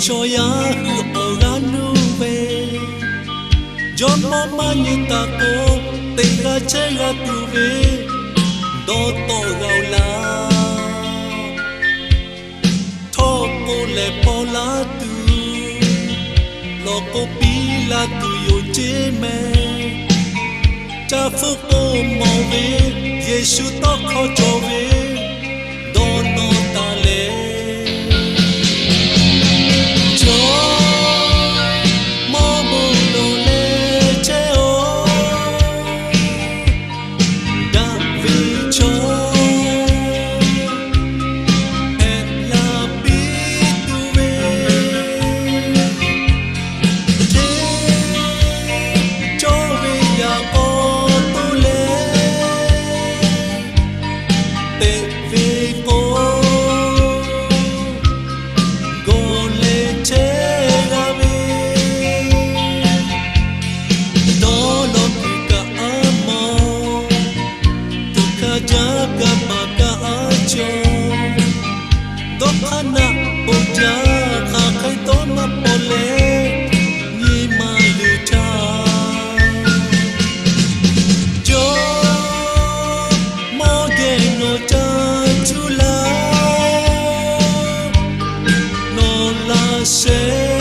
Chaw yaˇ hui awˬ g'aˇ nuˇ ve, jawˇmawˇ maˇ nyi taˍ k'o, teꞈ g'a chehˇ g'a tuˬ ve dawˇ tawˆ g'a-oˬ laˇ. Htawˇ k'o lehˬ, paw laˇ tuˬ lawˬ k'o, piˇ laˇ tuˬ yoˬ ceˇ mehˍ. Caˇ hpfuhˇ k'o mawˬ ve, Yeˍsuˆ tawˇ hkawˇ cawˬ ve dawˇ nawˇ taˍ leh, jawˇmawˇ bon lawˬ leh chehˇ-oˬ. Daꞈ ve chaw hpehꞈ la piˇ tuˬ ve, hteˇ cawˇ ve yaꞈ k'aw to leh, teꞈ ve k'o gawˬ leh chehˇ g'a ve, dawˇ law kuiˬ kaꞈ aˉ mawˬ, tuꞈ hkaˇ jaˇ kaꞈ maˍ kaꞈ aˉ cawˬ. Dawˇ hk'aˇ naˆ poˬ jaˇ hk'aˬ hk'e dawˇ maˇ paw leh, nyi ma luˬ htaˇ, jawˇmawˇ geh nawˬ caˇ cuˇ laˇ. Nawˬ laꞈ sheh